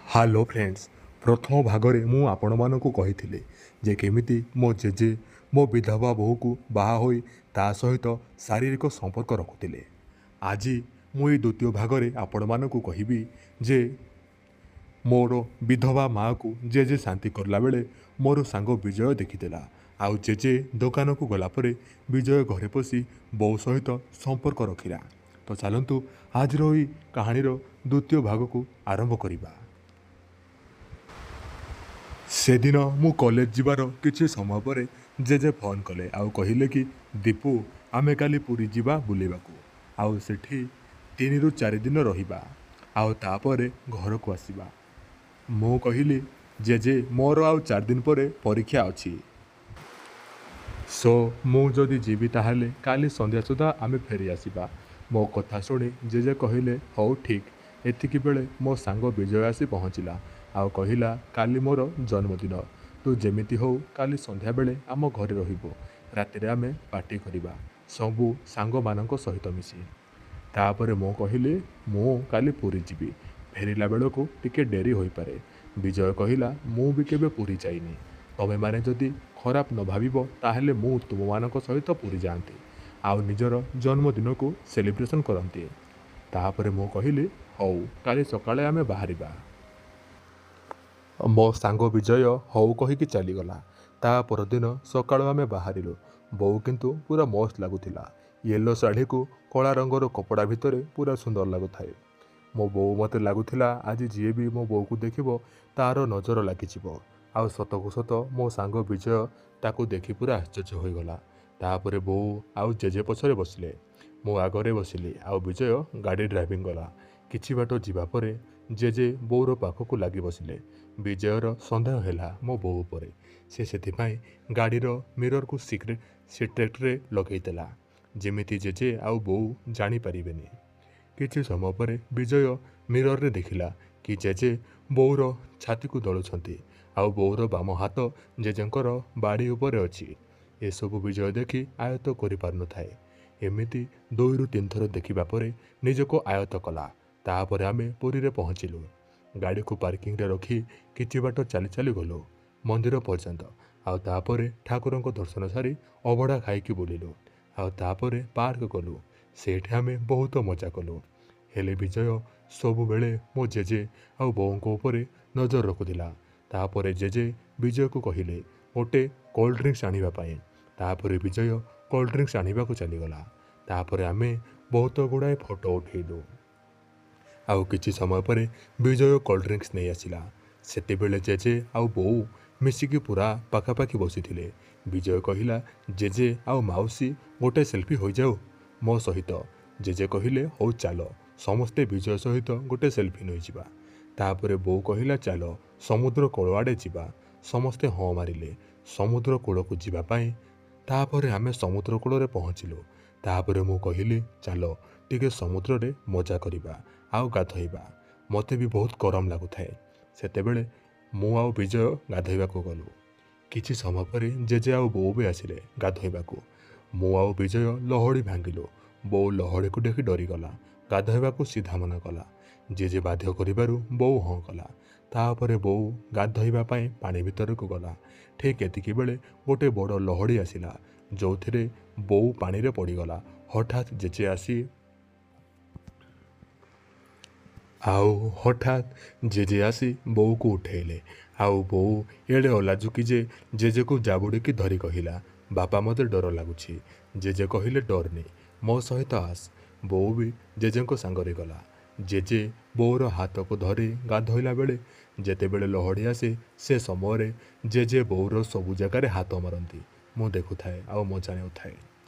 Hello friends, ପ୍ରଥମ ଭାଗରେ ମୁଁ ଆପଣମାନଙ୍କୁ କହିଥିଲି ଯେ କେମିତି ମୋ ଜେଜେ ମୋ ବିଧବା ବୋହୂକୁ ବାହା ହୋଇ ତା ସହିତ ଶାରୀରିକ ସମ୍ପର୍କ ରଖୁଥିଲେ। ଆଜି ମୁଁ ଏଇ ଦ୍ୱିତୀୟ ଭାଗରେ ଆପଣମାନଙ୍କୁ କହିବି ଯେ ମୋର ବିଧବା ମାଆକୁ ଜେଜେ ଶାନ୍ତି କଲାବେଳେ ମୋର ସାଙ୍ଗ ବିଜୟ ଦେଖିଥିଲା, ଆଉ ଜେଜେ ଦୋକାନକୁ ଗଲା ପରେ ବିଜୟ ଘରେ ପଶି ବୋଉ ସହିତ ସମ୍ପର୍କ ରଖିଲା। ତ ଚାଲନ୍ତୁ ଆଜିର ଏଇ କାହାଣୀର ଦ୍ୱିତୀୟ ଭାଗକୁ ଆରମ୍ଭ କରିବା। ସେଦିନ ମୁଁ କଲେଜ ଯିବାର କିଛି ସମୟ ପରେ ଜେଜେ ଫୋନ୍ କଲେ ଆଉ କହିଲେ କି ଦୀପୁ, ଆମେ କାଲି ପୁରୀ ଯିବା ବୁଲିବାକୁ, ଆଉ ସେଠି 3ରୁ 4 ଦିନ ରହିବା, ଆଉ ତାପରେ ଘରକୁ ଆସିବା। ମୁଁ କହିଲି, ଜେଜେ ମୋର ଆଉ 4 ଦିନ ପରେ ପରୀକ୍ଷା ଅଛି, ସୋ ମୁଁ ଯଦି ଯିବି ତାହେଲେ କାଲି ସନ୍ଧ୍ୟା ସୁଦ୍ଧା ଆମେ ଫେରି ଆସିବା। ମୋ କଥା ଶୁଣି ଜେଜେ କହିଲେ ହଉ ଠିକ୍। ଏତିକି ବେଳେ ମୋ ସାଙ୍ଗ ବିଜୟ ଆସି ପହଞ୍ଚିଲା ଆଉ କହିଲା, କାଲି ମୋର ଜନ୍ମଦିନ, ତୁ ଯେମିତି ହଉ କାଲି ସନ୍ଧ୍ୟାବେଳେ ଆମ ଘରେ ରହିବୁ, ରାତିରେ ଆମେ ପାର୍ଟି କରିବା ସବୁ ସାଙ୍ଗମାନଙ୍କ ସହିତ ମିଶି। ତାପରେ ମୁଁ କହିଲି ମୁଁ କାଲି ପୁରୀ ଯିବି, ଫେରିଲା ବେଳକୁ ଟିକେ ଡେରି ହୋଇପାରେ। ବିଜୟ କହିଲା, ମୁଁ ବି କେବେ ପୁରୀ ଯାଇନି, ତମେମାନେ ଯଦି ଖରାପ ନ ଭାବିବ ତାହେଲେ ମୁଁ ତୁମମାନଙ୍କ ସହିତ ପୁରୀ ଯାଆନ୍ତି ଆଉ ନିଜର ଜନ୍ମଦିନକୁ ସେଲିବ୍ରେସନ୍ କରନ୍ତି। ତାପରେ ମୁଁ କହିଲି ହଉ, କାଲି ସକାଳେ ଆମେ ବାହାରିବା। ମୋ ସାଙ୍ଗ ବିଜୟ ହଉ କହିକି ଚାଲିଗଲା। ତା ପରଦିନ ସକାଳୁ ଆମେ ବାହାରିଲୁ। ବୋଉ କିନ୍ତୁ ପୁରା ମସ୍ତ ଲାଗୁଥିଲା, ୟେଲୋ ଶାଢ଼ୀକୁ କଳା ରଙ୍ଗର କପଡ଼ା ଭିତରେ ପୁରା ସୁନ୍ଦର ଲାଗୁଥାଏ ମୋ ବୋଉ। ମୋତେ ଲାଗୁଥିଲା ଆଜି ଯିଏ ବି ମୋ ବୋଉକୁ ଦେଖିବ ତାର ନଜର ଲାଗିଯିବ। ଆଉ ସତକୁ ସତ ମୋ ସାଙ୍ଗ ବିଜୟ ତାକୁ ଦେଖି ପୁରା ଆଶ୍ଚର୍ଯ୍ୟ ହୋଇଗଲା। ତାପରେ ବୋଉ ଆଉ ଜେଜେ ପଛରେ ବସିଲେ, ମୁଁ ଆଗରେ ବସିଲି ଆଉ ବିଜୟ ଗାଡ଼ି ଡ୍ରାଇଭିଂ କଲା। କିଛି ବାଟ ଯିବା ପରେ ଜେଜେ ବୋଉର ପାଖକୁ ଲାଗି ବସିଲେ। ବିଜୟର ସନ୍ଦେହ ହେଲା ମୋ ବୋଉ ଉପରେ, ସେ ସେଥିପାଇଁ ଗାଡ଼ିର ମିରରକୁ ସିକ୍ରେଟ୍ ସିଟ୍ରେଟ୍ରେ ଲଗେଇଦେଲା, ଯେମିତି ଜେଜେ ଆଉ ବୋଉ ଜାଣିପାରିବେନି। କିଛି ସମୟ ପରେ ବିଜୟ ମିରରରେ ଦେଖିଲା କି ଜେଜେ ବୋଉର ଛାତିକୁ ଦଳୁଛନ୍ତି ଆଉ ବୋଉର ବାମ ହାତ ଜେଜେଙ୍କର ବାଡ଼ି ଉପରେ ଅଛି। ଏସବୁ ବିଜୟ ଦେଖି ଆୟତ୍ତ କରିପାରୁନଥାଏ। ଏମିତି 2ରୁ 3 ଥର ଦେଖିବା ପରେ ନିଜକୁ ଆୟତ୍ତ କଲା। ତାପରେ ଆମେ ପୁରୀରେ ପହଞ୍ଚିଲୁ। ଗାଡ଼ିକୁ ପାର୍କିଂରେ ରଖି କିଛି ବାଟ ଚାଲି ଚାଲି ଗଲୁ ମନ୍ଦିର ପର୍ଯ୍ୟନ୍ତ, ଆଉ ତାପରେ ଠାକୁରଙ୍କ ଦର୍ଶନ ସାରି ଅବଢ଼ା ଖାଇକି ବୁଲିଲୁ, ଆଉ ତାପରେ ପାର୍କ ଗଲୁ। ସେଇଠି ଆମେ ବହୁତ ମଜା କଲୁ। ହେଲେ ବିଜୟ ସବୁବେଳେ ମୋ ଜେଜେ ଆଉ ବୋଉଙ୍କ ଉପରେ ନଜର ରଖୁଥିଲା। ତାପରେ ଜେଜେ ବିଜୟକୁ କହିଲେ ଗୋଟେ କୋଲ୍ଡ ଡ୍ରିଙ୍କସ୍ ଆଣିବା ପାଇଁ। ତାପରେ ବିଜୟ କୋଲ୍ଡ ଡ୍ରିଙ୍କସ୍ ଆଣିବାକୁ ଚାଲିଗଲା। ତାପରେ ଆମେ ବହୁତ ଗୁଡ଼ାଏ ଫଟୋ ଉଠେଇଲୁ। ଆଉ କିଛି ସମୟ ପରେ ବିଜୟ କୋଲ୍ଡ ଡ୍ରିଙ୍କସ୍ ନେଇ ଆସିଲା। ସେତେବେଳେ ଜେଜେ ଆଉ ବୋଉ ମିଶିକି ପୁରା ପାଖାପାଖି ବସିଥିଲେ। ବିଜୟ କହିଲା, ଜେଜେ ଆଉ ମାଉସୀ ଗୋଟେ ସେଲ୍ଫି ହୋଇଯାଉ ମୋ ସହିତ। ଜେଜେ କହିଲେ ହଉ ଚାଲ ସମସ୍ତେ ବିଜୟ ସହିତ ଗୋଟେ ସେଲ୍ଫି ନେଇଯିବା। ତାପରେ ବୋଉ କହିଲା ଚାଲ ସମୁଦ୍ର କୂଳ ଆଡ଼େ ଯିବା। ସମସ୍ତେ ହଁ ମାରିଲେ ସମୁଦ୍ର କୂଳକୁ ଯିବା ପାଇଁ। ତାପରେ ଆମେ ସମୁଦ୍ର କୂଳରେ ପହଞ୍ଚିଲୁ। ତାପରେ ମୁଁ କହିଲି ଚାଲ ଟିକେ ସମୁଦ୍ରରେ ମଜା କରିବା ଆଉ ଗାଧୋଇବା। ମୋତେ ବି ବହୁତ ଗରମ ଲାଗୁଥାଏ ସେତେବେଳେ। ମୁଁ ଆଉ ବିଜୟ ଗାଧୋଇବାକୁ ଗଲୁ। କିଛି ସମୟ ପରେ ଜେଜେ ଆଉ ବୋଉ ବି ଆସିଲେ ଗାଧୋଇବାକୁ। ମୁଁ ଆଉ ବିଜୟ ଲହଡ଼ି ଭାଙ୍ଗିଲୁ। ବୋଉ ଲହଡ଼ିକୁ ଦେଖି ଡରିଗଲା, ଗାଧୋଇବାକୁ ସିଧା ମନା କଲା। ଜେଜେ ବାଧ୍ୟ କରିବାରୁ ବୋଉ ହଁ କଲା। ତାପରେ ବୋଉ ଗାଧୋଇବା ପାଇଁ ପାଣି ଭିତରକୁ ଗଲା। ଠିକ୍ ଏତିକି ବେଳେ ଗୋଟେ ବଡ଼ ଲହଡ଼ି ଆସିଲା, ଯେଉଁଥିରେ ବୋଉ ପାଣିରେ ପଡ଼ିଗଲା। ହଠାତ୍ ଜେଜେ ଆସି ଆଉ ହଠାତ୍ ଜେଜେ ଆସି ବୋଉକୁ ଉଠେଇଲେ। ଆଉ ବୋଉ ଏଡ଼େ ଅଲାଜୁକି ଯେ ଜେଜେକୁ ଜାବୁଡ଼ିକି ଧରି କହିଲା, ବାପା ମୋତେ ଡର ଲାଗୁଛି। ଜେଜେ କହିଲେ ଡରନି, ମୋ ସହିତ ଆସ। ବୋଉ ବି ଜେଜେଙ୍କ ସାଙ୍ଗରେ ଗଲା। ଜେଜେ ବୋଉର ହାତକୁ ଧରି ଗାଧୋଇଲା ବେଳେ ଯେତେବେଳେ ଲହଡ଼ି ଆସେ ସେ ସମୟରେ ଜେଜେ ବୋଉର ସବୁ ଜାଗାରେ ହାତ ମାରନ୍ତି। ମୁଁ ଦେଖୁଥାଏ ଆଉ ମଜା ନେଉଥାଏ।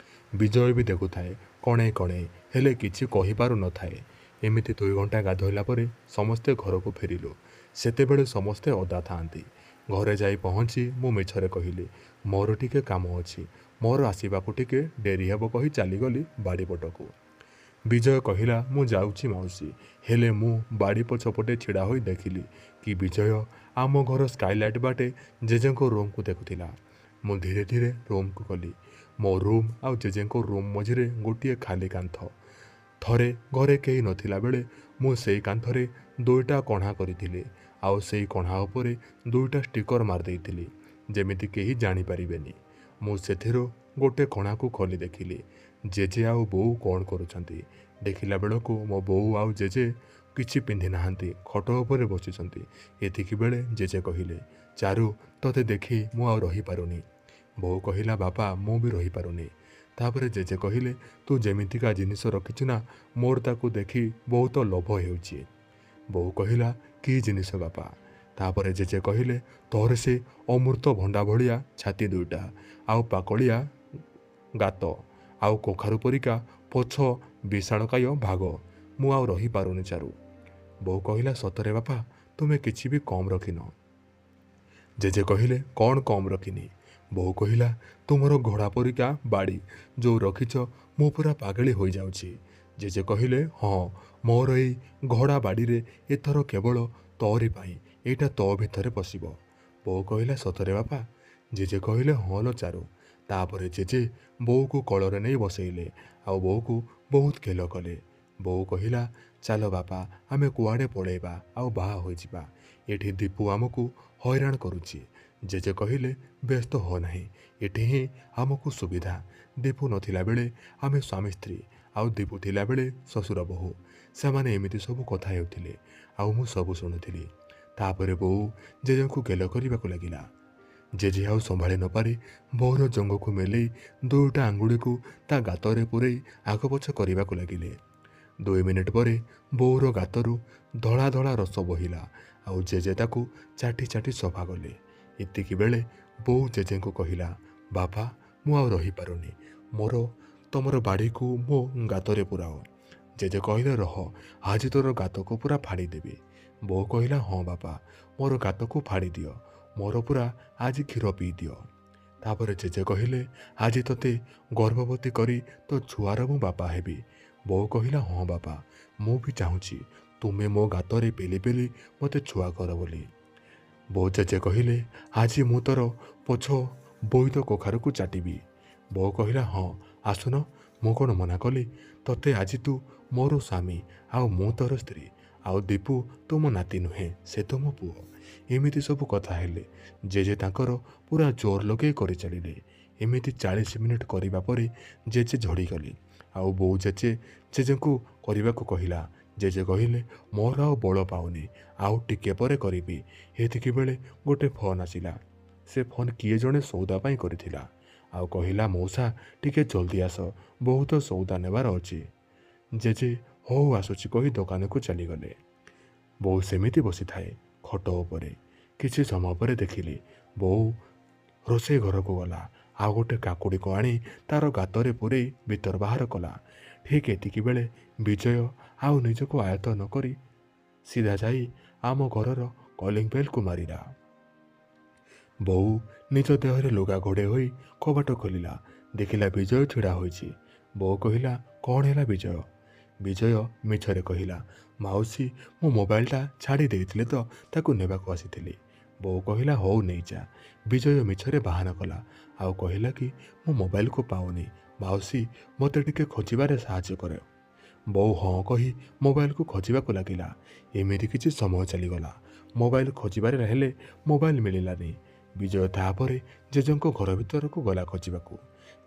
ବିଜୟ ବି ଦେଖୁଥାଏ କଣେଇ କଣେଇ, ହେଲେ କିଛି କହିପାରୁନଥାଏ। ଏମିତି 2 ଘଣ୍ଟା ଗାଧୋଇଲା ପରେ ସମସ୍ତେ ଘରକୁ ଫେରିଲୁ। ସେତେବେଳେ ସମସ୍ତେ ଓଦା ଥାଆନ୍ତି। ଘରେ ଯାଇ ପହଞ୍ଚି ମୁଁ ମିଛରେ କହିଲି ମୋର ଟିକେ କାମ ଅଛି, ମୋର ଆସିବାକୁ ଟିକେ ଡେରି ହେବ କହି ଚାଲିଗଲି ବାଡ଼ି ପଟକୁ। ବିଜୟ କହିଲା ମୁଁ ଯାଉଛି ମାଉସୀ। ହେଲେ ମୁଁ ବାଡ଼ି ପଛପଟେ ଛିଡ଼ା ହୋଇ ଦେଖିଲି କି ବିଜୟ ଆମ ଘର ସ୍କାଇଲାଇଟ୍ ବାଟେ ଜେଜେଙ୍କ ରୁମ୍କୁ ଦେଖୁଥିଲା। ମୁଁ ଧୀରେ ଧୀରେ ରୁମ୍କୁ ଗଲି। ମୋ ରୁମ୍ ଆଉ ଜେଜେଙ୍କ ରୁମ୍ ମଝିରେ ଗୋଟିଏ ଖାଲି କାନ୍ଥ। ଥରେ ଘରେ କେହି ନଥିଲା ବେଳେ ମୁଁ ସେଇ କାନ୍ଥରେ 2ଟା କଣା କରିଥିଲି, ଆଉ ସେଇ କଣା ଉପରେ ଦୁଇଟା ଷ୍ଟିକର ମାରିଦେଇଥିଲି, ଯେମିତି କେହି ଜାଣିପାରିବେନି। ମୁଁ ସେଥିରୁ ଗୋଟେ କଣାକୁ ଖୋଲି ଦେଖିଲି ଜେଜେ ଆଉ ବୋଉ କ'ଣ କରୁଛନ୍ତି। ଦେଖିଲା ବେଳକୁ ମୋ ବୋଉ ଆଉ ଜେଜେ କିଛି ପିନ୍ଧି ନାହାନ୍ତି, ଖଟ ଉପରେ ବସିଛନ୍ତି। ଏତିକି ବେଳେ ଜେଜେ କହିଲେ, ଚାରୁ, ତୋତେ ଦେଖି ମୁଁ ଆଉ ରହିପାରୁନି। ବୋଉ କହିଲା, ବାପା, ମୁଁ ବି ରହିପାରୁନି। ତାପରେ ଜେଜେ କହିଲେ, ତୁ ଯେମିତିକା ଜିନିଷ ରଖିଛୁ ନା, ମୋର ତାକୁ ଦେଖି ବହୁତ ଲୋଭ ହେଉଛି। ବୋଉ କହିଲା, କି ଜିନିଷ ବାପା? ତାପରେ ଜେଜେ କହିଲେ, ତୋର ସେ ଅମୃତ ଭଣ୍ଡା ଭଳିଆ ଛାତି ଦୁଇଟା, ଆଉ ପାକଳିଆ ଗାତ, ଆଉ କଖାରୁ ପରିକା ପଛ ବିଶାଳକାୟ ଭାଗ। ମୁଁ ଆଉ ରହିପାରୁନି ଚାରୁ। ବୋଉ କହିଲା, ସତରେ ବାପା, ତୁମେ କିଛି ବି କମ୍ ରଖିନ। ଜେଜେ କହିଲେ, କ'ଣ କମ୍ ରଖିନି? ବୋଉ କହିଲା, ତୁମର ଘୋଡ଼ା ପରିକା ବାଡ଼ି ଯେଉଁ ରଖିଛ, ମୁଁ ପୁରା ପାଗଳି ହୋଇଯାଉଛି। ଜେଜେ କହିଲେ, ହଁ, ମୋର ଏଇ ଘୋଡ଼ା ବାଡ଼ିରେ ଏଥର କେବଳ ତୋରି ପାଇଁ, ଏଇଟା ତୋ ଭିତରେ ପଶିବ। ବୋଉ କହିଲା, ସତରେ ବାପା? ଜେଜେ କହିଲେ, ହଁ ଲୋ ଚାରୁ। ତାପରେ ଜେଜେ ବୋଉକୁ କୋଳରେ ନେଇ ବସେଇଲେ ଆଉ ବୋଉକୁ ବହୁତ ଗେଲ କଲେ। ବୋଉ କହିଲା, ଚାଲ ବାପା, ଆମେ କୁଆଡ଼େ ପଳେଇବା ଆଉ ବାହା ହୋଇଯିବା। ଏଠି ଦୀପୁ ଆମକୁ ହଇରାଣ କରୁଛି। ଜେଜେ କହିଲେ, ବ୍ୟସ୍ତ ହୁଅ ନାହିଁ, ଏଠି ହିଁ ଆମକୁ ସୁବିଧା। ଦୀପୁ ନଥିଲା ବେଳେ ଆମେ ସ୍ୱାମୀ ସ୍ତ୍ରୀ, ଆଉ ଦୀପୁ ଥିଲାବେଳେ ଶ୍ୱଶୁର ବୋହୂ। ସେମାନେ ଏମିତି ସବୁ କଥା ହେଉଥିଲେ ଆଉ ମୁଁ ସବୁ ଶୁଣୁଥିଲି। ତାପରେ ବୋଉ ଜେଜେଙ୍କୁ ଗେଲ କରିବାକୁ ଲାଗିଲା। ଜେଜେ ଆଉ ସମ୍ଭାଳି ନପାରି ବୋଉର ଜଙ୍ଗକୁ ମେଲେଇ ଦୁଇଟା ଆଙ୍ଗୁଳିକୁ ତା ଗାତରେ ପୂରେଇ ଆଗପଛ କରିବାକୁ ଲାଗିଲେ। 2 ମିନିଟ୍ ପରେ ବୋଉର ଗାତରୁ ଧଳା ଧଳା ରସ ବହିଲା ଆଉ ଜେଜେ ତାକୁ ଚାଟି ଚାଟି ସଫା କଲେ। ଏତିକି ବେଳେ ବୋଉ ଜେଜେଙ୍କୁ କହିଲା, ବାପା, ମୁଁ ଆଉ ରହିପାରୁନି, ମୋର ତମର ବାଡ଼ିକୁ ମୋ ଗାତରେ ପୁରାଅ। ଜେଜେ କହିଲେ, ରହ, ଆଜି ତୋର ଗାତକୁ ପୁରା ଫାଡ଼ିଦେବି। ବୋଉ କହିଲା, ହଁ ବାପା, ମୋର ଗାତକୁ ଫାଡ଼ି ଦିଅ, ମୋର ପୁରା ଆଜି କ୍ଷୀର ପିଇ ଦିଅ। ତାପରେ ଜେଜେ କହିଲେ, ଆଜି ତୋତେ ଗର୍ଭବତୀ କରି ତୋ ଛୁଆର ମୁଁ ବାପା ହେବି। ବୋଉ କହିଲା, ହଁ ବାପା, ମୁଁ ବି ଚାହୁଁଛି ତୁମେ ମୋ ଗାତରେ ପେଲି ପେଲି ମୋତେ ଛୁଆ କର ବୋଲି। ବୋଉ ଜେଜେ କହିଲେ, ଆଜି ମୁଁ ତୋର ପଛ ବୋଇତ କଖାରୁକୁ ଚାଟିବି। ବୋଉ କହିଲା, ହଁ ଆସୁନ, ମୁଁ କ'ଣ ମନା କଲି ତୋତେ? ଆଜି ତୁ ମୋର ସ୍ୱାମୀ ଆଉ ମୁଁ ତୋର ସ୍ତ୍ରୀ, ଆଉ ଦୀପୁ ତୁମ ନାତି ନୁହେଁ, ସେ ତୁମ ପୁଅ। ଏମିତି ସବୁ କଥା ହେଲେ। ଜେଜେ ତାଙ୍କର ପୁରା ଜୋର ଲଗେଇ କରିଚାଲିଲେ। ଏମିତି 40 ମିନିଟ୍ କରିବା ପରେ ଜେଜେ ଝଡ଼ିଗଲେ ଆଉ ବୋଉ ଜେଜେ ଜେଜେଙ୍କୁ କରିବାକୁ କହିଲା। ଜେଜେ କହିଲେ, ମୋର ଆଉ ବଳ ପାଉନି, ଆଉ ଟିକେ ପରେ କରିବି। ଏତିକି ବେଳେ ଗୋଟେ ଫୋନ୍ ଆସିଲା। ସେ ଫୋନ୍ କିଏ ଜଣେ ସଉଦା ପାଇଁ କରିଥିଲା ଆଉ କହିଲା, ମଉସା ଟିକେ ଜଲ୍ଦି ଆସ, ବହୁତ ସଉଦା ନେବାର ଅଛି। ଜେଜେ ହଉ ଆସୁଛି କହି ଦୋକାନକୁ ଚାଲିଗଲେ। ବୋଉ ସେମିତି ବସିଥାଏ ଖଟ ଉପରେ। କିଛି ସମୟ ପରେ ଦେଖିଲି ବୋଉ ରୋଷେଇ ଘରକୁ ଗଲା ଆଉ ଗୋଟେ କାକୁଡ଼ିକୁ ଆଣି ତାର ଗାତରେ ପୂରେଇ ଭିତର ବାହାର କଲା। ଠିକ୍ ଏତିକି ବେଳେ ବିଜୟ ଆଉ ନିଜକୁ ଆୟତ୍ତ ନକରି ସିଧା ଯାଇ ଆମ ଘରର କଲିଂ ବେଲ୍କୁ ମାରିଲା। ବୋଉ ନିଜ ଦେହରେ ଲୁଗା ଘୋଡ଼େଇ ହୋଇ କବାଟ ଖୋଲିଲା। ଦେଖିଲା ବିଜୟ ଛିଡ଼ା ହୋଇଛି। ବୋଉ କହିଲା, କ'ଣ ହେଲା ବିଜୟ? ବିଜୟ ମିଛରେ କହିଲା, ମାଉସୀ, ମୁଁ ମୋବାଇଲଟା ଛାଡ଼ି ଦେଇଥିଲି ତ ତାକୁ ନେବାକୁ ଆସିଥିଲି। ବୋଉ କହିଲା, ହଉ ନେଇଯା। ବିଜୟ ମିଛରେ ବାହାନା କଲା ଆଉ କହିଲା କି ମୁଁ ମୋବାଇଲକୁ ପାଉନି ମାଉସୀ, ମୋତେ ଟିକେ ଖୋଜିବାରେ ସାହାଯ୍ୟ କର। ବୋଉ ହଁ କହି ମୋବାଇଲକୁ ଖୋଜିବାକୁ ଲାଗିଲା। ଏମିତି କିଛି ସମୟ ଚାଲିଗଲା। ମୋବାଇଲ ଖୋଜିବାରେ ହେଲେ ମୋବାଇଲ ମିଳିଲାନି। ବିଜୟ ତାପରେ ଜେଜେଙ୍କ ଘର ଭିତରକୁ ଗଲା ଖୋଜିବାକୁ।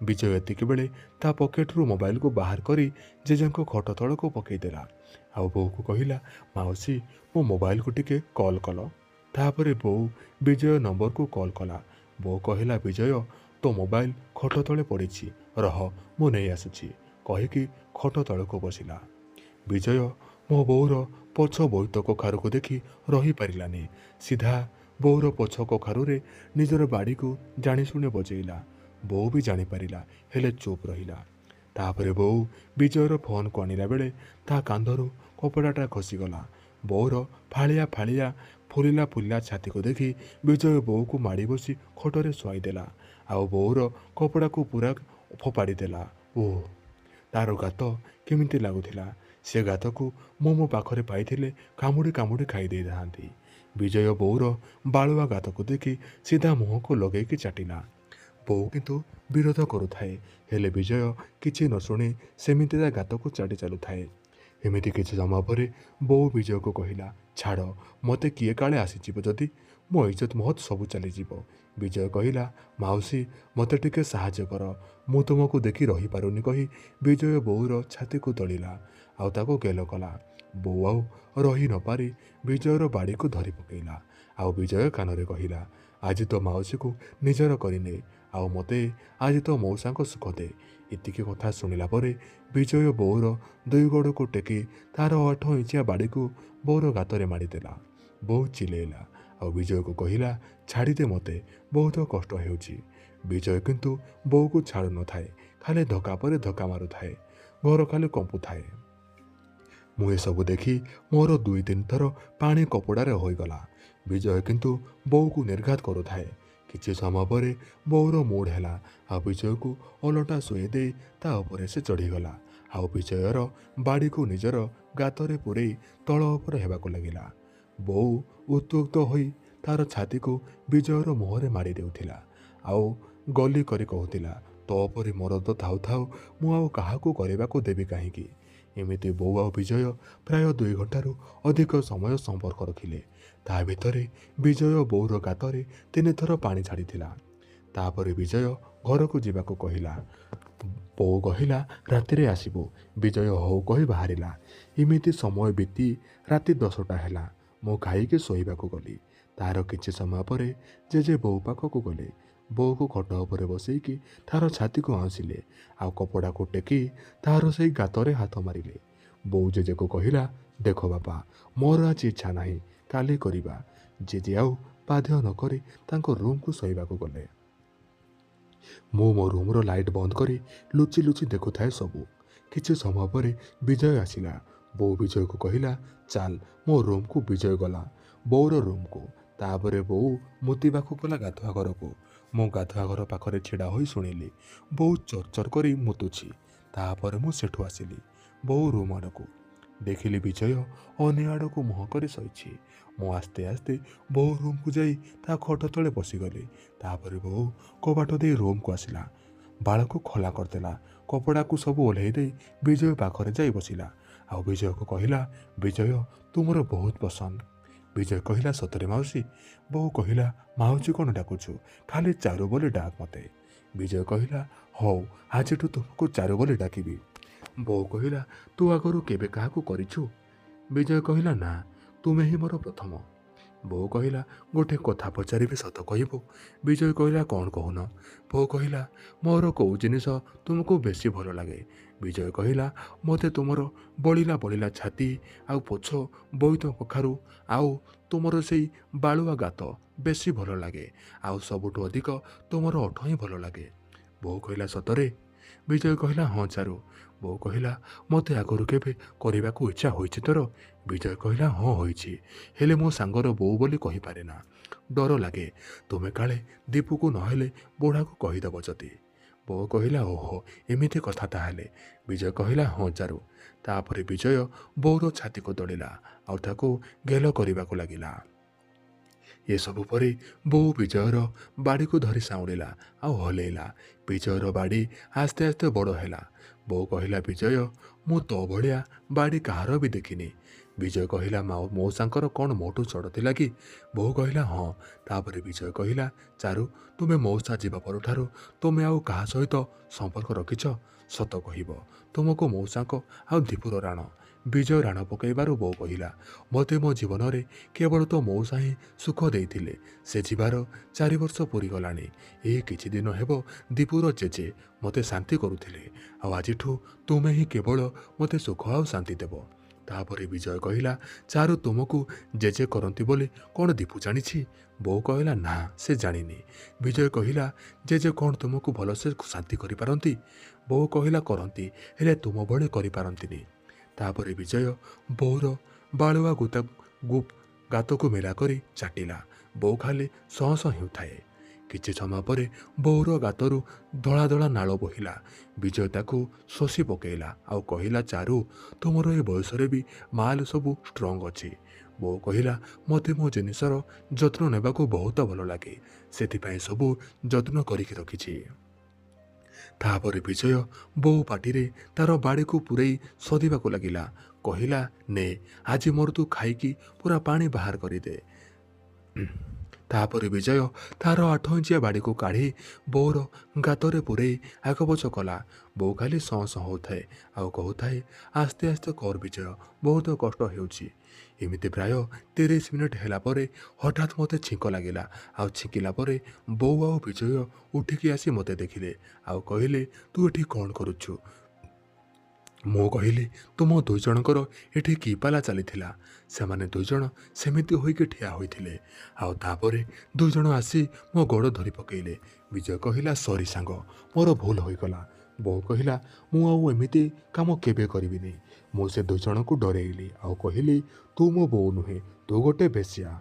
ବିଜୟ ଏତିକି ବେଳେ ତା ପକେଟରୁ ମୋବାଇଲକୁ ବାହାର କରି ଜେଜେଙ୍କ ଖଟ ତଳକୁ ପକାଇଦେଲା ଆଉ ବୋଉକୁ କହିଲା, ମାଉସୀ, ମୋ ମୋବାଇଲକୁ ଟିକେ କଲ୍ କଲ। ତାପରେ ବୋଉ ବିଜୟ ନମ୍ବରକୁ କଲ୍ କଲା। ବୋଉ କହିଲା, ବିଜୟ, ତୋ ମୋବାଇଲ ଖଟ ତଳେ ପଡ଼ିଛି, ରହ ମୁଁ ନେଇ ଆସୁଛି, କହିକି ଖଟ ତଳକୁ ବସିଲା। ବିଜୟ ମୋ ବୋଉର ପଛ ବୋଇତ କଖାରୁକୁ ଦେଖି ରହିପାରିଲାନି। ସିଧା ବୋଉର ପଛ କଖାରୁରେ ନିଜର ବାଡ଼ିକୁ ଜାଣିଶୁଣି ବଜେଇଲା। ବୋଉ ବି ଜାଣିପାରିଲା, ହେଲେ ଚୁପ୍ ରହିଲା। ତାପରେ ବୋଉ ବିଜୟର ଫୋନ୍କୁ ଆଣିଲା ବେଳେ ତା କାନ୍ଧରୁ କପଡ଼ାଟା ଖସିଗଲା। ବୋଉର ଫାଳିଆ ଫାଳିଆ ଫୁଲିଲା ଫୁଲିଲା ଛାତିକୁ ଦେଖି ବିଜୟ ବୋଉକୁ ମାଡ଼ି ବସି ଖଟରେ ଶୁଆଇଦେଲା ଆଉ ବୋଉର କପଡ଼ାକୁ ପୁରା ଫୋପାଡ଼ି ଦେଲା। ଓହ, ତାର ଗାତ କେମିତି ଲାଗୁଥିଲା! ସେ ଗାତକୁ ମୁଁ ମୋ ପାଖରେ ପାଇଥିଲେ କାମୁଡ଼ି କାମୁଡ଼ି ଖାଇ ଦେଇଥାନ୍ତି। ବିଜୟ ବୋଉର ବାଳୁଆ ଗାତକୁ ଦେଖି ସିଧା ମୁହଁକୁ ଲଗେଇକି ଚାଟିଲା। ବୋଉ କିନ୍ତୁ ବିରୋଧ କରୁଥାଏ, ହେଲେ ବିଜୟ କିଛି ନ ଶୁଣି ସେମିତି ତା ଗାତକୁ ଚାଟି ଚାଲୁଥାଏ। ଏମିତି କିଛି ସମୟ ପରେ ବୋଉ ବିଜୟକୁ କହିଲା, ଛାଡ଼ ମୋତେ, କିଏ କାଳେ ଆସିଯିବ ଯଦି, ମୋ ଇଜ୍ଜତ ମହତ ସବୁ ଚାଲିଯିବ। ବିଜୟ କହିଲା, ମାଉସୀ ମୋତେ ଟିକେ ସାହାଯ୍ୟ କର, ମୁଁ ତୁମକୁ ଦେଖି ରହିପାରୁନି କହି ବିଜୟ ବୋଉର ଛାତିକୁ ଦଳିଲା ଆଉ ତାକୁ ଗେଲ କଲା। ବୋଉ ଆଉ ରହି ନପାରି ବିଜୟର ବାଡ଼ିକୁ ଧରି ପକେଇଲା ଆଉ ବିଜୟ କାନରେ କହିଲା, ଆଜି ତୋ ମାଉସୀକୁ ନିଜର କରିନେ ଆଉ ମୋତେ ଆଜି ତୋ ମଉସାଙ୍କ ସୁଖ ଦେ। ଏତିକି କଥା ଶୁଣିଲା ପରେ ବିଜୟ ବୋଉର ଦୁଇ ଗୋଡ଼କୁ ଟେକି ତାର 8 ଇଞ୍ଚିଆ ବାଡ଼ିକୁ ବୋଉର ଗାତରେ ମାରିଦେଲା। ବୋଉ ଚିଲେଇଲା ଆଉ ବିଜୟକୁ କହିଲା, ଛାଡ଼ିଦେ ମୋତେ, ବହୁତ କଷ୍ଟ ହେଉଛି। ବିଜୟ କିନ୍ତୁ ବୋଉକୁ ଛାଡ଼ୁନଥାଏ, ଖାଲି ଧକ୍କା ପରେ ଧକ୍କା ମାରୁଥାଏ, ଘର ଖାଲି କମ୍ପୁଥାଏ। ମୁଁ ଏସବୁ ଦେଖି ମୋର 2-3 ଥର ପାଣି କପଡ଼ାରେ ହୋଇଗଲା। ବିଜୟ କିନ୍ତୁ ବୋଉକୁ ନିର୍ଘାତ କରୁଥାଏ। କିଛି ସମୟ ପରେ ବୋଉର ମୁଡ୍ ହେଲା ଆଉ ବିଜୟକୁ ଓଲଟା ଶୋଇ ଦେଇ ତା ଉପରେ ସେ ଚଢ଼ିଗଲା ଆଉ ବିଜୟର ବାଡ଼ିକୁ ନିଜର ଗାତରେ ପୂରେଇ ତଳ ଉପରେ ହେବାକୁ ଲାଗିଲା। ବୋଉ ଉତ୍ତ୍ୟକ୍ତ ହୋଇ ତାର ଛାତିକୁ ବିଜୟର ମୁହଁରେ ମାରି ଦେଉଥିଲା ଆଉ ଗଲି କରି କହୁଥିଲା, ତୋ ପରି ମରଦ ଥାଉ ଥାଉ ମୁଁ ଆଉ କାହାକୁ କରିବାକୁ ଦେବି କାହିଁକି? ଏମିତି ବୋଉ ଆଉ ବିଜୟ ପ୍ରାୟ 2 ଘଣ୍ଟାରୁ ଅଧିକ ସମୟ ସମ୍ପର୍କ ରଖିଲେ। ତା ଭିତରେ ବିଜୟ ବୋଉର ଗାତରେ 3 ଥର ପାଣି ଛାଡ଼ିଥିଲା। ତାପରେ ବିଜୟ ଘରକୁ ଯିବାକୁ କହିଲା। ବୋଉ କହିଲା, ରାତିରେ ଆସିବୁ। ବିଜୟ ହଉ କହି ବାହାରିଲା। ଏମିତି ସମୟ ବିତି ରାତି 10ଟା ହେଲା। ମୁଁ ଖାଇକି ଶୋଇବାକୁ ଗଲି। ତାର କିଛି ସମୟ ପରେ ଜେଜେ ବୋଉ ପାଖକୁ ଗଲେ। ବୋଉକୁ ଖଟ ଉପରେ ବସେଇକି ତାର ଛାତିକୁ ଆଉଁସିଲେ ଆଉ କପଡ଼ାକୁ ଟେକି ତାର ସେଇ ଗାତରେ ହାତ ମାରିଲେ। ବୋଉ ଜେଜେକୁ କହିଲା, ଦେଖ ବାପା, ମୋର ଆଜି ଇଚ୍ଛା ନାହିଁ, କାଲି କରିବା। ଜେଜେ ଆଉ ବାଧ୍ୟ ନକରି ତାଙ୍କ ରୁମ୍କୁ ଶୋଇବାକୁ ଗଲେ। ମୁଁ ମୋ ରୁମ୍ର ଲାଇଟ୍ ବନ୍ଦ କରି ଲୁଚି ଲୁଚି ଦେଖୁଥାଏ ସବୁ। କିଛି ସମୟ ପରେ ବିଜୟ ଆସିଲା। ବୋଉ ବିଜୟକୁ କହିଲା, ଚାଲ ମୋ ରୁମ୍କୁ। ବିଜୟ ଗଲା ବୋଉର ରୁମ୍କୁ। ତାପରେ ବୋଉ ମୁତିବାକୁ ଗଲା ଗାଧୁଆ ଘରକୁ। ମୁଁ ଗାଧୁଆ ଘର ପାଖରେ ଛିଡ଼ା ହୋଇ ଶୁଣିଲି ବୋଉ ଚର ଚର କରି ମୁତୁଛି। ତାପରେ ମୁଁ ସେଠୁ ଆସିଲି ବୋଉ ରୁମ୍ ଆଡ଼କୁ। ଦେଖିଲି ବିଜୟ ଅନ୍ୟ ଆଡ଼କୁ ମୁହଁ କରି ଶୋଇଛି। ମୁଁ ଆସ୍ତେ ଆସ୍ତେ ବୋଉ ରୁମ୍କୁ ଯାଇ ତା ଖଟ ତଳେ ବସିଗଲି। ତାପରେ ବୋଉ କବାଟ ଦେଇ ରୁମ୍କୁ ଆସିଲା, ବାଳକୁ ଖୋଲା କରିଦେଲା, କପଡ଼ାକୁ ସବୁ ଓହ୍ଲେଇ ଦେଇ ବିଜୟ ପାଖରେ ଯାଇ ବସିଲା ଆଉ ବିଜୟକୁ କହିଲା, ବିଜୟ ତୁମର ବହୁତ ପସନ୍ଦ। ବିଜୟ କହିଲା, ସତରେ ମାଉସୀ? ବୋଉ କହିଲା, ମାଉସୀ କ'ଣ ଡାକୁଛୁ, ଖାଲି ଚାରୁ ବୋଲି ଡାକ ମୋତେ। ବିଜୟ କହିଲା, ହଉ ଆଜିଠୁ ତୁମକୁ ଚାରୁ ବୋଲି ଡାକିବି। ବୋଉ କହିଲା, ତୁ ଆଗରୁ କେବେ କାହାକୁ କରିଛୁ? ବିଜୟ କହିଲା, ନା, ତୁମେ ହିଁ ମୋର ପ୍ରଥମ। ବୋଉ କହିଲା, ଗୋଟେ କଥା ପଚାରିବି, ସତ କହିବୁ? ବିଜୟ କହିଲା, କ'ଣ କହୁନ? ବୋଉ କହିଲା, ମୋର କୋଉ ଜିନିଷ ତୁମକୁ ବେଶୀ ଭଲ ଲାଗେ? ବିଜୟ କହିଲା, ମୋତେ ତୁମର ବଳିଲା ବଳିଲା ଛାତି ଆଉ ପୋଛ ବୋଇତ କଖାରୁ ଆଉ ତୁମର ସେଇ ବାଳୁଆ ଗାତ ବେଶୀ ଭଲ ଲାଗେ, ଆଉ ସବୁଠୁ ଅଧିକ ତୁମର ଓଠ ହିଁ ଭଲ ଲାଗେ। ବୋଉ କହିଲା, ସତରେ? ବିଜୟ କହିଲା, ହଁ ଚାରୁ। ବୋଉ କହିଲା, ମୋତେ ଆଗରୁ କେବେ କରିବାକୁ ଇଚ୍ଛା ହୋଇଛି ତୋର? ବିଜୟ କହିଲା, ହଁ ହୋଇଛି, ହେଲେ ମୋ ସାଙ୍ଗର ବୋଉ ବୋଲି କହିପାରେ ନା, ଡର ଲାଗେ, ତୁମେ କାଳେ ଦୀପୁକୁ ନହେଲେ ବୁଢ଼ାକୁ କହିଦେବ ଯଦି। ବୋଉ କହିଲା, ଓହୋ ଏମିତି କଥା ତାହେଲେ। ବିଜୟ କହିଲା, ହଁ ଚାରୁ। ତାପରେ ବିଜୟ ବୋଉର ଛାତିକୁ ଦଳିଲା ଆଉ ତାକୁ ଗେଲ କରିବାକୁ ଲାଗିଲା। ଏସବୁ ପରେ ବୋଉ ବିଜୟର ବାଡ଼ିକୁ ଧରି ସାଉଁଳିଲା ଆଉ ହଲେଇଲା। ବିଜୟର ବାଡ଼ି ଆସ୍ତେ ଆସ୍ତେ ବଡ଼ ହେଲା। ବୋଉ କହିଲା, ବିଜୟ ମୁଁ ତୋ ଭଳିଆ ବାଡ଼ି କାହାର ବି ଦେଖିନି। ବିଜୟ କହିଲା, ମଉସାଙ୍କର କ'ଣ ମୋଠୁ ଚଢ଼ ଥିଲା କି? ବୋଉ କହିଲା, ହଁ। ତାପରେ ବିଜୟ କହିଲା, ଚାରୁ ତୁମେ ମଉସା ଯିବା ପରଠାରୁ ତୁମେ ଆଉ କାହା ସହିତ ସମ୍ପର୍କ ରଖିଛ? ସତ କହିବ, ତୁମକୁ ମଉସାଙ୍କ ଆଉ ଦୀପୁର ରାଣ। ବିଜୟ ରାଣ ପକାଇବାରୁ ବୋଉ କହିଲା, ମୋତେ ମୋ ଜୀବନରେ କେବଳ ତୋ ମଉସା ହିଁ ସୁଖ ଦେଇଥିଲେ। ସେ ଯିବାର 4 ବର୍ଷ ପୂରିଗଲାଣି। ଏହି କିଛି ଦିନ ହେବ ଦୀପୁର ଜେଜେ ମୋତେ ଶାନ୍ତି କରୁଥିଲେ, ଆଉ ଆଜିଠୁ ତୁମେ ହିଁ କେବଳ ମୋତେ ସୁଖ ଆଉ ଶାନ୍ତି ଦେବ। ତାପରେ ବିଜୟ କହିଲା, ଚାରୁ ତୁମକୁ ଜେଜେ କରନ୍ତି ବୋଲି କ'ଣ ଦୀପୁ ଜାଣିଛି? ବୋଉ କହିଲା, ନା ସେ ଜାଣିନି। ବିଜୟ କହିଲା, ଜେଜେ କ'ଣ ତୁମକୁ ଭଲସେ ଶାନ୍ତି କରିପାରନ୍ତି? ବୋଉ କହିଲା, କରନ୍ତି, ହେଲେ ତୁମ ଭଳି କରିପାରନ୍ତିନି। ତାପରେ ବିଜୟ ବୋଉର ବାଳୁଆ ଗାତକୁ ମେଲା କରି ଚାଟିଲା। ବୋଉ ଖାଲି ସଁ ସଁ ହେଉଥାଏ। କିଛି ସମୟ ପରେ ବୋଉର ଗାତରୁ ଧଳା ଧଳା ନାଳ ବୋହିଲା। ବିଜୟ ତାକୁ ଶୋଷି ପକେଇଲା ଆଉ କହିଲା, ଚାରୁ ତୁମର ଏ ବୟସରେ ବି ମାଲ ସବୁ ଷ୍ଟ୍ରଙ୍ଗ ଅଛି। ବୋଉ କହିଲା, ମୋତେ ମୋ ଜିନିଷର ଯତ୍ନ ନେବାକୁ ବହୁତ ଭଲ ଲାଗେ, ସେଥିପାଇଁ ସବୁ ଯତ୍ନ କରିକି ରଖିଛି। ତାପରେ ବିଜୟ ବୋଉ ପାଟିରେ ତାର ବାଡ଼ିକୁ ପୂରେଇ ସଦିବାକୁ ଲାଗିଲା। କହିଲା, ନେ ଆଜି ମୋର ତୁ ଖାଇକି ପୁରା ପାଣି ବାହାର କରିଦେ। ତାପରେ ବିଜୟ ତାର 8 ଇଞ୍ଚିଆ ବାଡ଼ିକୁ କାଢ଼ି ବୋଉର ଗାତରେ ପୂରେଇ ଆଗପଛ କଲା। ବୋଉ ଖାଲି ସଁ ସଁ ହେଉଥାଏ ଆଉ କହୁଥାଏ, ଆସ୍ତେ ଆସ୍ତେ କର ବିଜୟ, ବହୁତ କଷ୍ଟ ହେଉଛି। ଏମିତି ପ୍ରାୟ 30 ମିନିଟ୍ ହେଲା ପରେ ହଠାତ୍ ମୋତେ ଛିଙ୍କ ଲାଗିଲା। ଆଉ ଛିଙ୍କିଲା ପରେ ବୋଉ ଆଉ ବିଜୟ ଉଠିକି ଆସି ମୋତେ ଦେଖିଲେ ଆଉ କହିଲେ, ତୁ ଏଠି କ'ଣ କରୁଛୁ? ମୁଁ କହିଲି, ତୁମ 2 ଜଣଙ୍କର ଏଠି କି ପାଲା ଚାଲିଥିଲା? ସେମାନେ 2 ଜଣ ସେମିତି ହୋଇକି ଠିଆ ହୋଇଥିଲେ। ଆଉ ତାପରେ 2 ଜଣ ଆସି ମୋ ଗୋଡ଼ ଧରି ପକେଇଲେ। ବିଜୟ କହିଲା, ସରି ସାଙ୍ଗ, ମୋର ଭୁଲ ହୋଇଗଲା। ବୋଉ କହିଲା, ମୁଁ ଆଉ ଏମିତି କାମ କେବେ କରିବିନି। ମୁଁ ସେ 2 ଜଣଙ୍କୁ ଡରେଇଲି ଆଉ କହିଲି, ତୁ ମୋ ବୋଉ ନୁହେଁ, ତୁ ଗୋଟେ ବେଶ୍ୟା।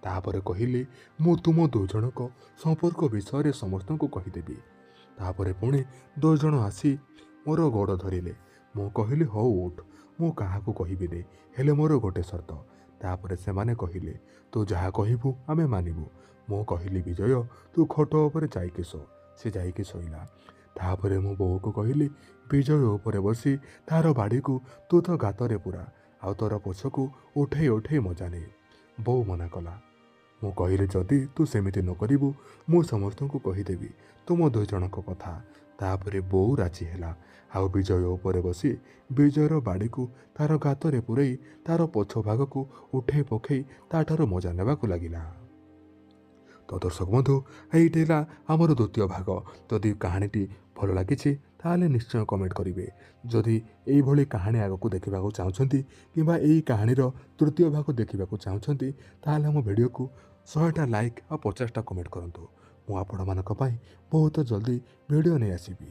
ତାପରେ କହିଲି, ମୁଁ ତୁମ 2 ଜଣଙ୍କ ସମ୍ପର୍କ ବିଷୟରେ ସମସ୍ତଙ୍କୁ କହିଦେବି। ତାପରେ ପୁଣି 2 ଜଣ ଆସି ମୋର ଗୋଡ଼ ଧରିଲେ। ମୁଁ କହିଲି, ହଉ ଉଠ, ମୁଁ କାହାକୁ କହିବିନି, ହେଲେ ମୋର ଗୋଟେ ସର୍ତ୍ତ। ତାପରେ ସେମାନେ କହିଲେ, ତୁ ଯାହା କହିବୁ ଆମେ ମାନିବୁ। ମୁଁ କହିଲି, ବିଜୟ ତୁ ଖଟ ଉପରେ ଯାଇକି ଶୋ। ସେ ଯାଇକି ଶୋଇଲା। ତାପରେ ମୁଁ ବୋଉକୁ କହିଲି, ବିଜୟ ଉପରେ ବସି ତାର ବାଡ଼ିକୁ ତୁ ତ ଗାତରେ ପୁରା, ଆଉ ତୋର ପଛକୁ ଉଠେଇ ଉଠେଇ ମଜା ନେ। ବୋଉ ମନା କଲା। ମୁଁ କହିଲି, ଯଦି ତୁ ସେମିତି ନ କରିବୁ ମୁଁ ସମସ୍ତଙ୍କୁ କହିଦେବି ତୁମ 2 ଜଣଙ୍କ କଥା। ତାପରେ ବୋଉ ରାଜି ହେଲା। ଆଉ ବିଜୟ ଉପରେ ବସି ବିଜୟର ବାଡ଼ିକୁ ତାର ଗାତରେ ପୂରେଇ ତାର ପଛ ଭାଗକୁ ଉଠେଇ ପକେଇ ତାଠାରୁ ମଜା ନେବାକୁ ଲାଗିଲା। ତ ଦର୍ଶକ ବନ୍ଧୁ, ଏଇଟି ହେଲା ଆମର ଦ୍ୱିତୀୟ ଭାଗ। ଯଦି କାହାଣୀଟି ଭଲ ଲାଗିଛି ତାହେଲେ ନିଶ୍ଚୟ କମେଣ୍ଟ କରିବେ। ଯଦି ଏଇଭଳି କାହାଣୀ ଆଗକୁ ଦେଖିବାକୁ ଚାହୁଁଛନ୍ତି କିମ୍ବା ଏଇ କାହାଣୀର ତୃତୀୟ ଭାଗ ଦେଖିବାକୁ ଚାହୁଁଛନ୍ତି ତାହେଲେ ଆମ ଭିଡ଼ିଓକୁ 100ଟା ଲାଇକ୍ ଆଉ 50ଟା କମେଣ୍ଟ କରନ୍ତୁ। ମୁଁ ଆପଣମାନଙ୍କ ପାଇଁ ବହୁତ ଜଲ୍ଦି ଭିଡ଼ିଓ ନେଇ ଆସିବି।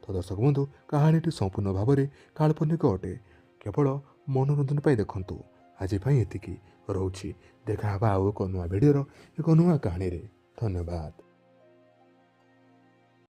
ତ ଦର୍ଶକ ବନ୍ଧୁ, କାହାଣୀଟି ସମ୍ପୂର୍ଣ୍ଣ ଭାବରେ କାଳ୍ପନିକ ଅଟେ, କେବଳ ମନୋରଞ୍ଜନ ପାଇଁ ଦେଖନ୍ତୁ। ଆଜି ପାଇଁ ଏତିକି ରହୁଛି। ଦେଖା ହେବା ଆଉ ଏକ ନୂଆ ଭିଡ଼ିଓର ଏକ ନୂଆ କାହାଣୀରେ। ଧନ୍ୟବାଦ।